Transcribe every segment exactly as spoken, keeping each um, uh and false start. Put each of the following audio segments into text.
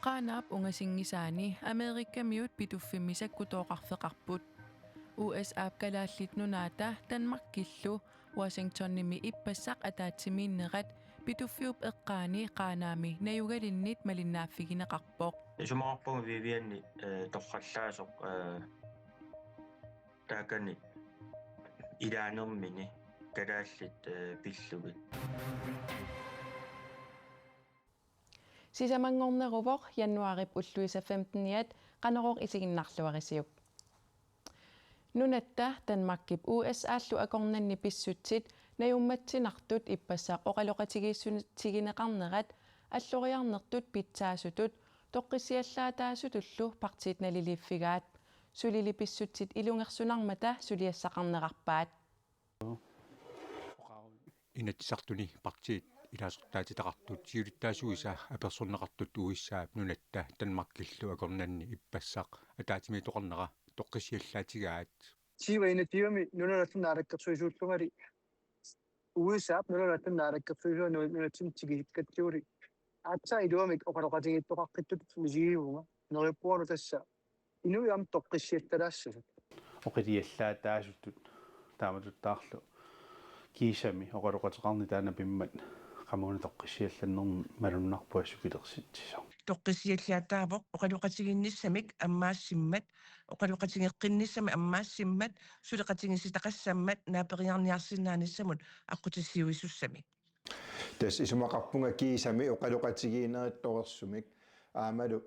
Qaanaap ungasinngisaani Amerikamiut Pituffimmi sakkutooqarfeqarput. U S A-p Kalaallit Nunaata Danmarkillu Washingtonimi ippassaq ataatsimiinnerat Pituffiup eqqaani Qaanaami najugalinnit malinnaaffigineqarpoq. Isumaqarpunga Vivianni, eh, torrallaasoq, eh, taakani ilaanermini kalaallit, eh, pillugit. Sisamanngorneruvoq januaarip ulluisa femteniat, Qanorooq isiginnaarluarisiuk. Nunatta Danmarkip U S A-llu akornanni pissutsit najummatsinartut ippassaq oqaloqatigiissutigineqarnerat alloriarnertut pitsaasutut toqqissiallaataasutullu partiit naliliiffigaat. Sulili pissutsit ilungersunarmata suliassaqarnerarpaat. Inatsisartuni partiit ilaasortaatitaqartut siulittaasuisa apersorneqartut U S A-p nunatta Danmarkillu akornanni ippassaq ataatsimiittoqarnera toqqissiallaatigaat. Tyve enogtyve-mi nunanut allanut naalakkersuisuullungali U S A-p nunanut allanut naalakkersuisua nu-, nunatsinni tigusikkatsiguli aatsaat iluamik oqaloqatigiittoqaqqittup misigivunga. Neriuppungalu tassa inuit aamma toqqissiallataassasut. Oqiliallaataasutut taamatuttaarlu kiisami oqaloqateqarneq taanna pimmat qamuuna toqqissiallannermut malunnarpoq assut pilersitsisoq. Toqqissiallaataavoq oqaloqatigiinnissamik ammaassimmat, oqaloqatigeqqinnissamik ammaassimmat, suleqatigiissitaqassammat naaperiarniarsinnaanissamut aqqutissiuisussamik. Tassa isumaqarpunga kiisami oqaloqatigiinnerit torersumik aammalu,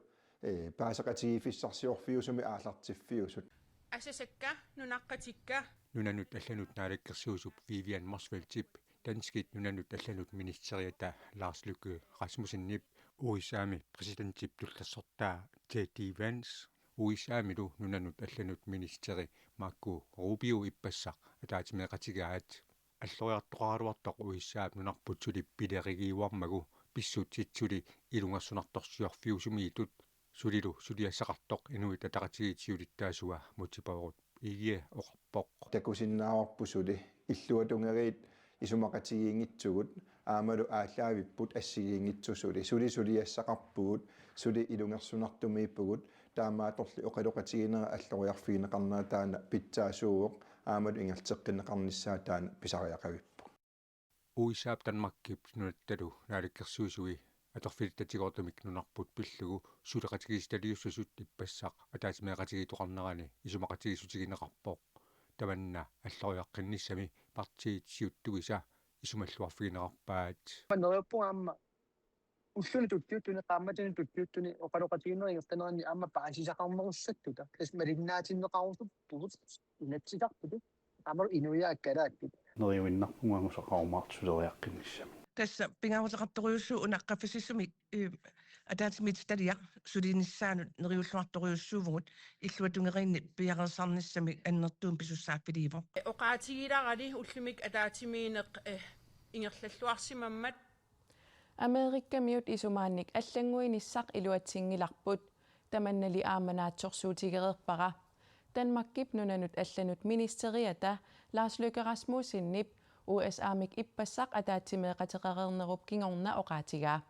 eh, paaseqatigiiffissarsiorfiusumik aallartiffiusut. Asasakka, nunaqqatikka. Nunanut allanut naalakkersuisup Vivian Motzfeldtip danskit nunanut allanut ministeriata Lars Løkke Rasmussenip U S A-mi præsidentip tullersortaa J D Vance, U S A-milu nunanut allanut ministeri Marco Rubio ippassaq ataatsimeeqatigaat. Alloriartoqaraluartoq U S A-p nunarput suli pilerigiuarmagu pissutsit suli ilungersunartorsiorfiusumiitut sulilu suliassaqartoq Inuit Ataqatigiit siulittaasua Múte Bourup Egede oqarpoq. Takusinnaavarput suli illuatungeriit isumaqatigiinngitsugut aammalu aallaavipput assigiinngitsoq suli. Suli suliassaqarpugut, suli ilungersunartumiippugut, taamaattorli oqaloqatigiinnerat alloriarfigineqarnera taanna pitsaasuuvoq aammalu ingerlateqqinneqarnissaa taanna pisariaqavippoq. U S A-p Danmarkip nunattalu naalakkersuisui atorfilittatigoortumik nunarput pillugu suleqatigiissitaliussasut ippassaq ataatsimeeqatigiittoqarnerani isumaqatigiissutigineqarpoq. Tamanna alloriaqqinnissami partiit siuttuisa isumalluarfigineqarpaat. Neriuppunga aamma ulluni tuttuuttuni, qaammatini tuttuuttuni oqaloqatigiinnerit ingerlaneranni aamma paasisaqarnerussattuta. Tassa malinnaatinneqarusuppugut Inatsisartutut aammalu inuiaat kalaallit. Neriuinnarpunga angusaqarumaartoq suleriaqqinnissamik. Tassa pingaaruteqartorujussuuvoq una qaffasissumi, eh, ataatsimiititaliaq sulinissaanut neriulluartorujussuuvugut illuatungeriinni piareersarnissamik annertuumik pisussaaffiliivoq. Oqaatigilaarali ullumikkut ataatsimiinneq, eh, ingerlalluarsimammat. Amerikamiut isumaannik allannguinissaq iluatsinngilarput. Tamannali aamma naatsorsuutigereerpara. Danmarkip nunanut allanut ministeriata Lars Løkke Rasmussenip U S A-mik ippassaq ataatsimeeqateqareernerup kingorna oqaatigaa.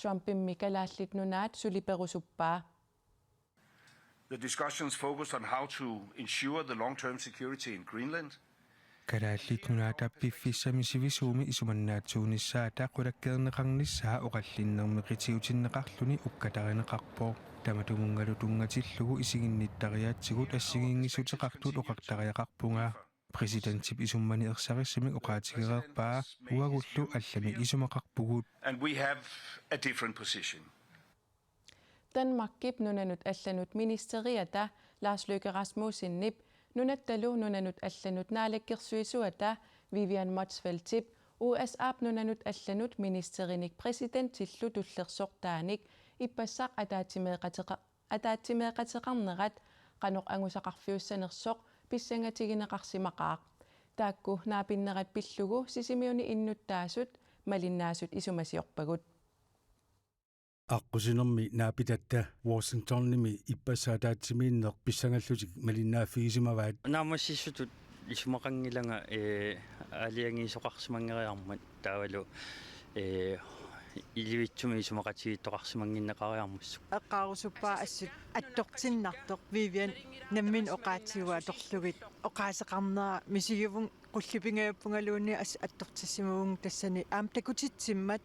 Trumpimmi Kalaallit Nunaat suli perusuppaa. The discussions focused on how to ensure the long-term security in Greenland. Kalaallit Nunaata piffissami sivisuumi isumannaatsuunissaata qulakkeerneqarnissaa oqallinnermi qitiutinneqarluni ukkatarineqarpoq. Tamatumunngalu tunngatillugu isiginnittariaatsigut assigiinngissuteqartut oqartariaqarpunga. Præsidentip isummani ersarissumik oqaatigereerpaa uagullu allamik isumaqarpugut. And we have a different position. Danmarkip nunanut allanut ministeriata Lars Løkke Rasmussenip nunattalu nunanut allanut naalakkersuisuata Vivian Motzfeldtip U S A-p nunanut allanut ministerinik præsidentillu tullersortaanik ippassaq ataatsimeeqateqa-, ataatsimeeqateqarnerat qanoq angusaqarfiussanersoq pissangatigineqarsimaqaaq. Taakku naapinnerat pillugu Sisimiuni innuttaasut malinnaasut isumasiorpagut. Aqqusinermi naapitatta Washingtonimi ippassaq ataatsimiinneq pissangallutik malinnaaffigisimavaat. Naammassissutut isumaqanngilanga, ee, aalajangiisoqarsimanngeriarmat taavalu, ee, Ilivitsumik isumaqatigiittoqarsimannginneqariarmassuk. Eqqaarusuppara assut attortinnartoq Vivian nammineq oqaatsigut atorlugit oqaaseqarnera misigivunga qullipingajappungaluunniit assut attortissimavunga tassani aamma takutitsimmat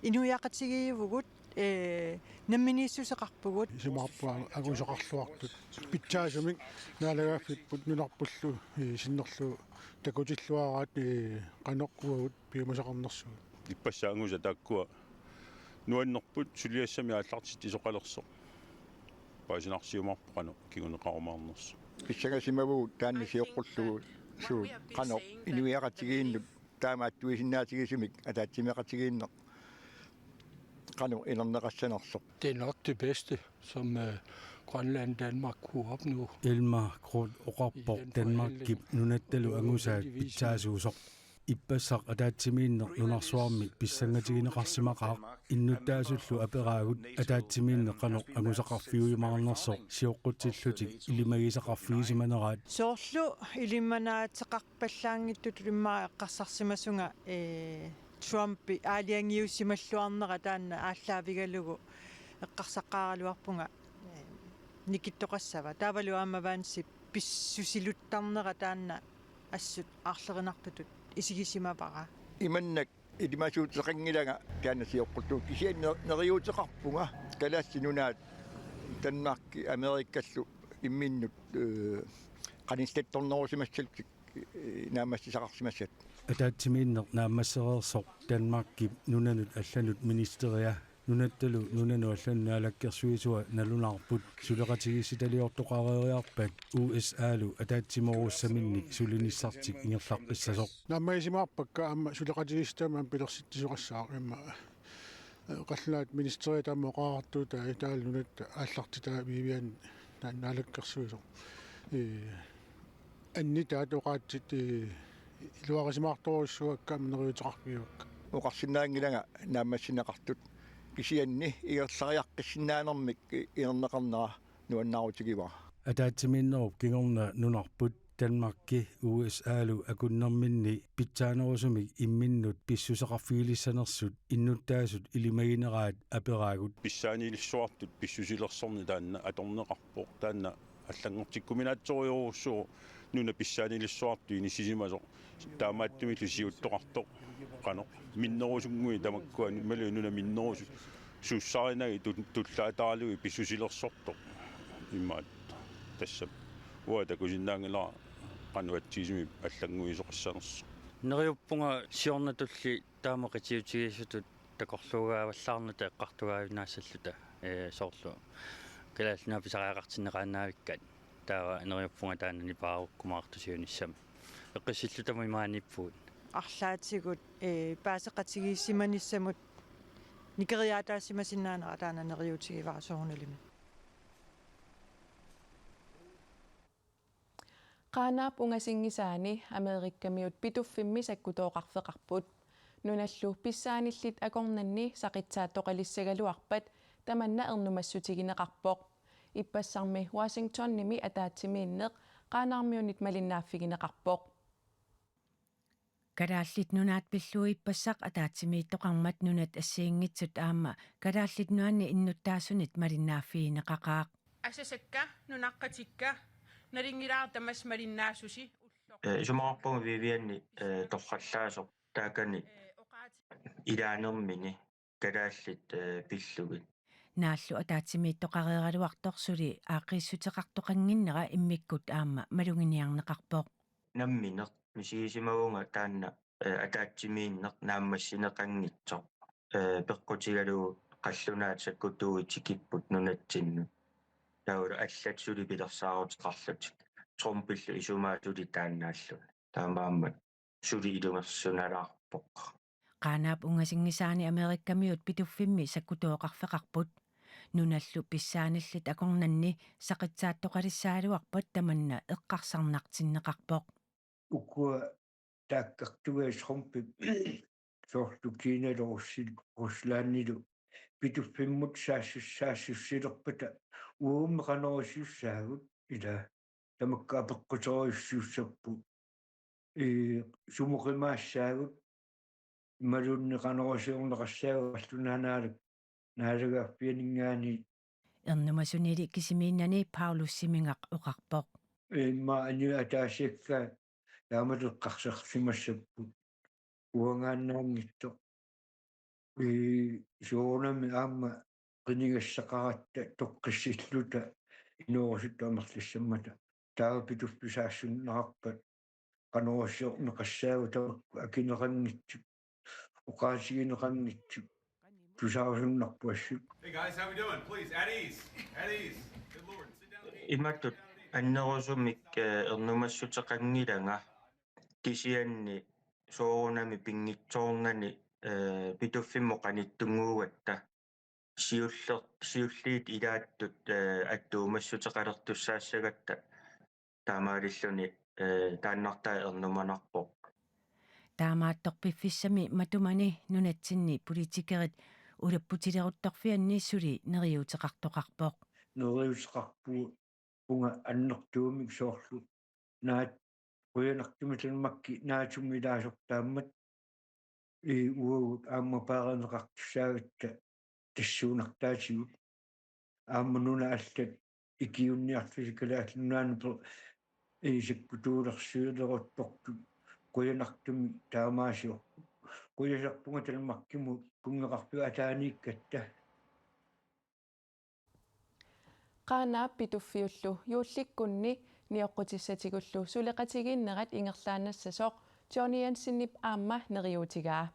inuiaqatigiivugut, ee, namminiissuseqarpugut. Isumaqarpunga angusaqarluartut pitsaasumik naalagaaffipput nunarpullu, ee, sinnerlugu takutilluaraat, ee, qanoq uagut piumasaqarnersugut. Ippassaq angusat taakkua nuannerput suliassamik aallartitsisoqalersoq. Paasinarsiumaarpoq qanoq kinguneqarumaarnersoq. Pissangasimavugut taanna sioqqullugu suut qanoq inuiaqatigiinnut taama attuisinnaatigisumik ataatsimeeqatigiinneq qanoq inerneqassanersoq. Det er nok det bedste, som, øh, Grønland, Danmark kunne opnå. Elmar Groth oqarpoq Danmarkip nunattalu angusaat pitsaasuusoq. Ippassaq ataatsimiinneq nunarsuarmi pissangatigineqarsimaqaaq, innuttaasullu aperaagut ataatsimiinneq qanoq angusaqarfiujumaarnersoq sioqqutsillutik ilimagisaqarfigisimaneraat. Soorlu ilimanaateqarpallaanngitsutut immaqa eqqarsarsimasunga, ee, Trumpi aalajangiussimalluarnera taanna aallaavigalugu eqqarsaqqaaraluarpunga, ee, nikittoqassava. Taavalu aamma Vancep pissusiluttarnera taanna assut aarlerinartutut isigisimavara. Imannak ilimasuuteqanngilanga taanna sioqqullugu, kisianni ner-, neriuuteqarpunga Kalaallit Nunaat Danmarki Amerikallu imminnut, ee, qanillattornerusimassallutik, ee, naammassisaqarsimassat. Ataatsimiinneq naammassereersoq Danmarkip nunanut allanut ministeria nunattalu nunanut allanut naalakkersuisua nalunaarput suleqatigiissitaliortoqareeriarpat U S A-lu ataatsimoorussaminnik sulinissartik ingerlaqqissasoq. Naammagisimaarpakka aamma suleqatigiissitami aamma pilersitsisoqassaaq immaqa, ee, qallunaat ministeriat aamma oqareertuutai taavalu nunatta aallartitaa Vivian na-, naalakkersuisoq. Ee, annitaat oqaatsit, ee, iluarisimaartorujussuuakka aamma neriuuteqarfigivakka. Oqarsinnaanngilanga naammassineqartut kisianni ingerlariaqqissinnaanermik, ee, inerneqarnera nuannaarutigivara. Ataatsimiinnerup kingorna nunarput Danmarki U S A-lu akunnerminni pitsaanerusumik imminnut pissuseqarfigilissanersut innuttaasut ilimagineraat aperaagut. Pissaanilissuartut pissusilersorneq taanna atorneqarpoq, taanna allanngortikkuminaatsorujussuuvoq nunat pissaanilissuartut inissisimasoq. Taamaattumillu siuttoqartoq qanoq minnerusunnguit tamakkua imaluunniit nunat minnerusu-, -sussarinagit tu-, tullaataarlugit pissusilersortoq. Imaattoq. Tassami uanga takusinnaanngilara qanoq atsigisumik allannguisoqassanersoq. Neriuppunga siornatulli taama qitiutigisutut takorluugaavallaarnata eqqartugaajunnaassalluta, ee, soorlu Kalaallit Nunaat pisariaqartinneqaannaavikkaat. Taava neriuppunga taanna nipaarukkumaartusiunissami. Eqqissillutami maaniippugut. Arlaatigut, ee, paaseqatigiissimanissamut nikeriaataassimasinnaanera taanna neriuutigivara soorunalimi. Qaanaap ungasinngisaani Amerikamiut Pituffimmi sakkutooqarfeqarput. Nunallu pissaanillit akornanni saqitsaattoqalissagaluarpat tamanna ernumassutigineqarpoq. Ippassarmi Washingtonimi ataatsimiinneq Qaanaarmiunit malinnaaffigineqarpoq. Kalaallit Nunaat pillugu ippassaq ataatsimiittoqarmat nunat assigiinngitsut aamma Kalaallit Nunaanni innuttaasunit malinnaaffigineqaqaaq. Asasakka, nunaqqatikka, nalunngilara tamassi malinnaasusi ulloq. Ee, isumaqarpunga Vivianni, ee, torrallaasoq taakani ilaanermini kalaallit, ee, pillugit. Naallu ataatsimiittoqareeraluartoq suli aaqqiissuteqartoqannginnera immikkut aamma maluginiarneqarpoq. Nammineq misigisimavunga taanna, ee, ataatsimiinneq naammassineqanngitsoq, ee, peqqutigalugu qallunaat sakkutuui tikipput nunatsinnut. Taavalu allat suli pilersaaruteqarlutik. Trumpillu isumaat suli taannaalluni. Taamaammat suli ilungersunalaarpoq. Qaanaap ungasinngisaani Amerikamiut Pituffimmi sakkutooqarfeqarput. Nunallu pissaanillit akornanni saqitsaattoqalissagaluarpat tamanna eqqarsarnartinneqarpoq. Ukua taakkartugai Trumpip soorlu Kinalu Russi-, Ruslandilu Pituffimmut saassus-, saassussilerpata uagummi qanorisiussaagut ila tamakku apeqquterujussuussapput. Ee, sumoqimaassaagut imaluunniit qanoq iliorneqassaagut qallunaat Naalagaaffianinngaanniit. Ernumasunili kisimiinnani Paulus Simingaq oqarpoq. Immaqa aniat ataasiakkaat taamatut eqqarsarsimassapput. Uangaannaanngitsoq. Ii, soorunami aamma qinigassaqaratta toqqissilluta inuusuttut amerlassammata. Taava Pituffik saassunnarpat qanoq iliorneqassaagut tamakku akineqanngitsut, oqaatigineqanngitsut, tusaarusunnarpoq assut. Hey guys, how we doing? Please, at ease. At ease. Good Lord, sit down. Imatut annerusumik, eh, ernumassuteqanngilanga kisianni soorunami pinngitsoornani, eh, Pituffimmut qanittunnguugatta siulleq-, siulliit ilaattut, eh, attuumassuteqalertussaassagatta taamaalilluni, eh, taannartaa ernumanarpoq. Taamaattoq piffissami matumani nunatsinni politikerit ulapputileruttorfianni suli neriuuteqartoqarpoq. Neriuuteqarpugut uunga annertuumik soorlu naat qujanartumik Danmarki naatsumilaasartaammat ii uagut aamma paarineqartussaagatta tassuunartaatigut. Aamma nunat allat ikiuunniarlutik Kalaallit Nunaanni pe-, ii sakkutuulersuileruttortut qujanartumik taamaasiorput. Qujasarpunga Danmarkimut kunngeqarfiup ataaniikkatta. Qaanaap Pituffiullu juullikkunni nioqqutissatigullu suleqatigiinnerat ingerlaannassasoq Johnny Jensenip aamma neriuutigaa.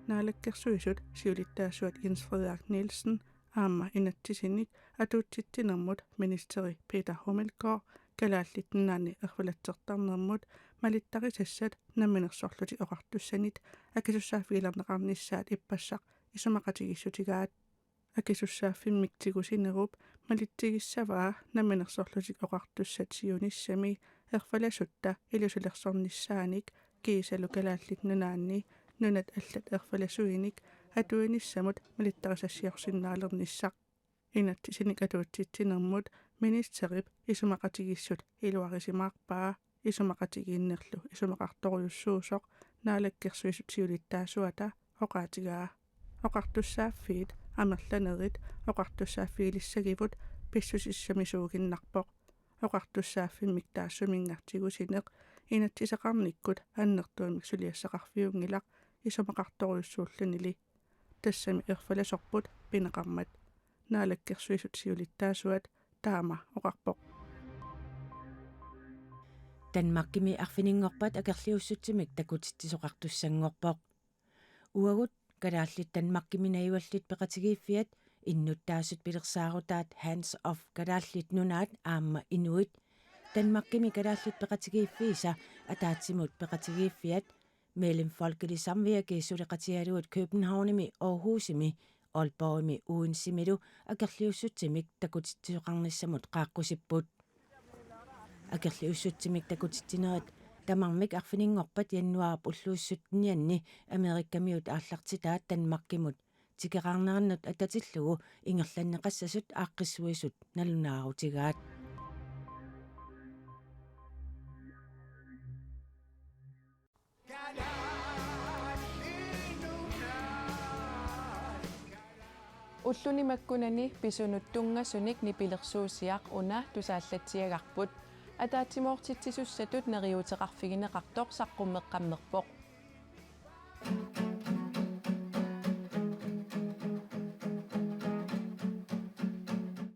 Naalakkersuisut siulittaasuat Jens Frederik Nielsen aamma inatsisinik atuutsitsinermut ministeri Peter Hummelgaard Kalaallit Nunaanni erfalatsertarnermut malittarisassat Namminersorlutik Oqartussanit akisussaaffigilerneqarnissaat ippassaq isumaqatigiissutigaat. Akisussaaffimmik tigusinerup malitsigissavaa Namminersorlutik Oqartussat siunissami erfalasutta ilusilersornissaanik kiisalu Kalaallit Nunaanni nunat allat erfalasuinik atuinissamut malittarisassiorsinnaalernissaq. Inatsisinik atuutsitsinermut ministerip isumaqatigiissut iluarisimaarpaa isumaqatigiinnerlu isumaqartorujussuusoq Naalakkersuisut siulittaasuata oqaatigaa. Oqartussaaffiit amerlanerit oqartussaaffigilissagivut pissusissamisuuginnarpoq. Oqartussaaffimmik taassuminnga tigusineq inatsiseqarnikkut annertuumik suliassaqarfiunngilaq isumaqartorujussuullunili. Tassami erfalasorput pineqarmat. Naalakkersuisut siulittaasuat taama oqarpoq. Danmarkimi arfininngorpat akerliussutsimik takutitsisoqartussanngorpoq. Uagut kalaallit Danmarkimi najugallit peqatigiiffiat innuttaasut pilersaarutaat Hands Off Kalaallit Nunaat aamma Inuit Danmarkimi kalaallit peqatigiiffiisa ataatsimut peqatigiiffiat Mellemfolkeligt Samvirke suleqatigalugit Københavnimi, Aarhusimi, Aalborgimi Odensemilu akerliussutsimik takutitsisoqarnissamut qaaqqusipput. Akerliussutsimik takutitsinerit tamarmik arfininngorpat januaarip ulluussutinianni Amerikamiut aallartitaat Danmarkimut tikeraarnerannut atatillugu ingerlanneqassasut aaqqissuisut nalunaarutigaat. Ulluni makkunani pisunut tunngasunik nipilersuusiaq una tusaallatsiagarput. Ataatsimoortitsisussatut neriuuteqarfigineqartoq saqqummeqqammerpoq.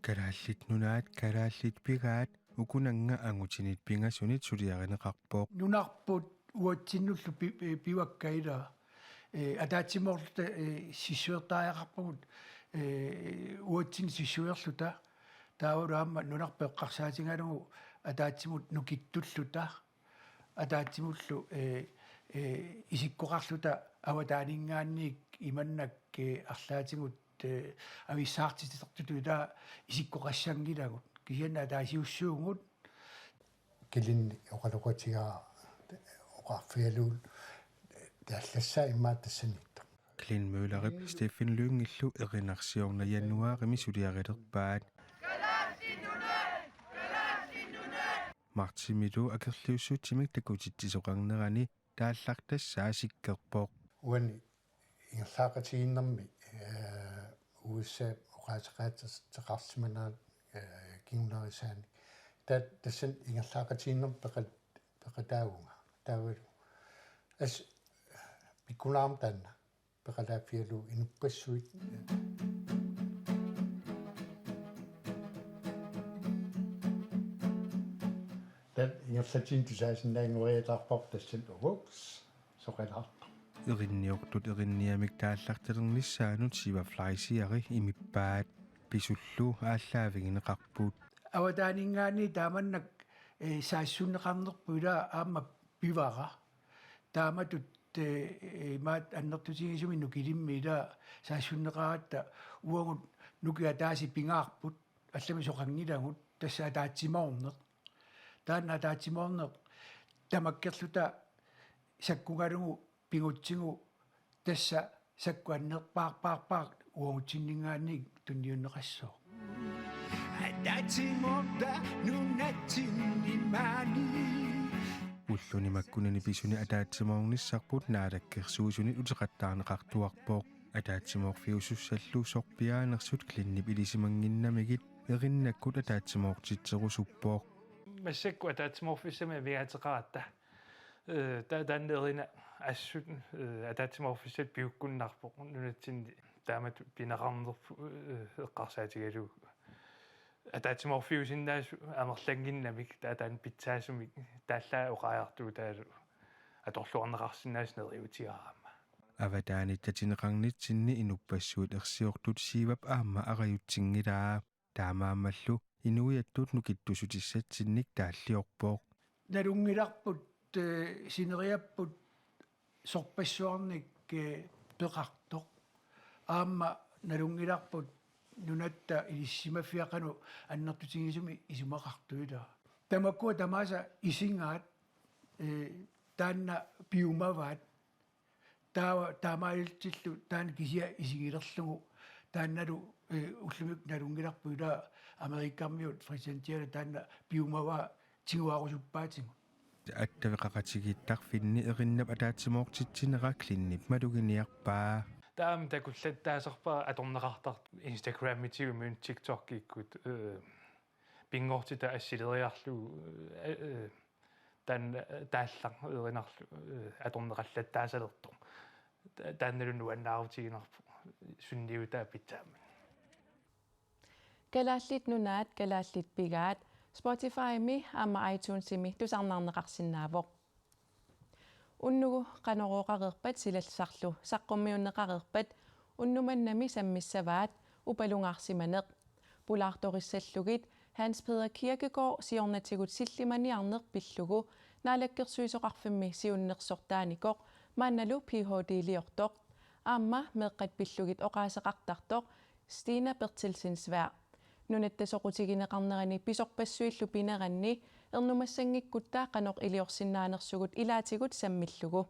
Kalaallit Nunaat, kalaallit pigaat, ukunannga angutinit pingasunit suliarineqarpoq. Nunarput uatsinnullu pi-, pi-, pivakka ilaa. Eh, ataatsimoorluta, eh, sissuertariaqarpugut, eh, uatsinnut sissuerluta. Taavalu aamma nunarput eqqarsaatigalugu ataatsimut nukittulluta. Ataatsimullu, eh, eh, isikkoqarluta avataaninngaanniit imannak, eh, arlaatigut, eh, avissaartitertutut ilaa isikkoqassanngilagut. Kisianni ataasiussuugut. Kilinnik oqaloqatigaa oqarfigalugu taallassaa immaqa tassaniittoq. Glenn Møllerip Steffen Lyngillu erinarsiorna januaarimi suliarilerpaat. Martimilu akerliussutsimik takutitsisoqarnerani taallartassaa sikkerpoq. Uani ingerlaaqatigiinnermi, eh, U S A oqaaseqaateqarsimanerat, eh, kingunerisaanik. Ta-, tassani ingerlaaqatigiinnermi peqat-, peqataavunga. Taavalu. As pikkunaarma taanna. Peqataaffigalugu inuppassuit. Taanna ingerlatsinnut tusaasinnaanngoriataarparput tassani uvuks soqalaartoq. Erinniortut erinniamik taallartalernissaannut Siva Fleischerip imippaat pisullu aallaavigineqarput. Avataaninngaanniit taamannak, eh, saassunneqarnerput ilaa aamma pivara. Taamatut, eh, imaat annertutigisumik nukilimmi ilaa saassunneqaratta uagut nukiat ataaseq pingaarput, allamik soqanngilagut, tassa ataatsimoorneq. Taanna ataatsimoorneq tamakkerluta sakkugalugu pigutsigu tassa sakkuannerpaarpaarpaaq uagutsinninngaanniit tunniunneqassooq. Ataatsimoorta nunatsinni maani. Ulluni makkunani pisuni ataatsimoornissarput Naalakkersuisunit uteqattaarneqartuarpoq. Ataatsimoorfiusussallu sorpiaanersut Clintip ilisimannginnamigit erinnakkut ataatsimoortitserusuppoq. Massakkut ataatsimoorfissamik amigaateqaratta. Eh, ta-, taanna erina assut, eh, ataatsimoorfissat piukkunnarpoq nunatsinni taamatut pineqarnerput, eh, eqqarsaatigalugu. Ataatsimoorfiusinnaasut amerlannginnamik ta-, taanna pitsaasumik taallaat oqariartuutaalu atorluarneqarsinnaasut neriuutigaara aamma. Avataaniit tatineqarnitsinni inuppassuit ersiortut Sivap aamma arajutsinngilaat. Taamaammallu inuiattut nukittussutissatsinnik taalliorpoq. Nalunngilarput, eh, sineriapput sorpassuarnik, eh, peqartoq. Aamma nalunngilarput nunatta ilisimaffiaqanu annertutigisumik isumaqartuilaa. Tamakkua tamaasa isigaat, eh, taanna piumavaat. Taava taamaalillutillu taanna kisiat isigilerlugu taannalu, eh, ullumikkut nalunngilarput ilaa Amerikamiut Fredericianami taanna piumavaa tiguarusuppaatigut. Attaveqaqatigiittarfinni erinnap ataatsimoortitsinera Clintip maluginiarpaa. Taama takullattaasarpara atorneqartartoq Instagramitigut TikTokikkut, eh, pinngortitaq assileriarlugu, eh, eh, taanna, eh, taallarerinarlu, eh, atorneqallattaasalertoq. Ta-, taannalu nuannaarutiginarpoq sunniutaa pitsaammat. Kalaallit Nunaat kalaallit pigaat Spotifymi aamma iTunesimi tusarnaarneqarsinnaavoq. Unnugu Qanorooqareerpat silassarlu saqqummiunneqareerpat unnumannami sammissavaat upalungaarsimaneq. Pulaartorissallugit Hans Peder Kirkegaard siornatigut sillimaniarneq pillugu Naalakkersuisoqarfimmi siunnersortaanikoq maannalu Ph.D.-liortoq. Aamma meeqqat pillugit oqaaseqartartoq Stina Berthelsen Sværd. Nunatta soqutigineqarnerani pisorpassuillu pineranni ernumassanngikkutta qanoq iliorsinnaanersugut ilaatigut sammillugu.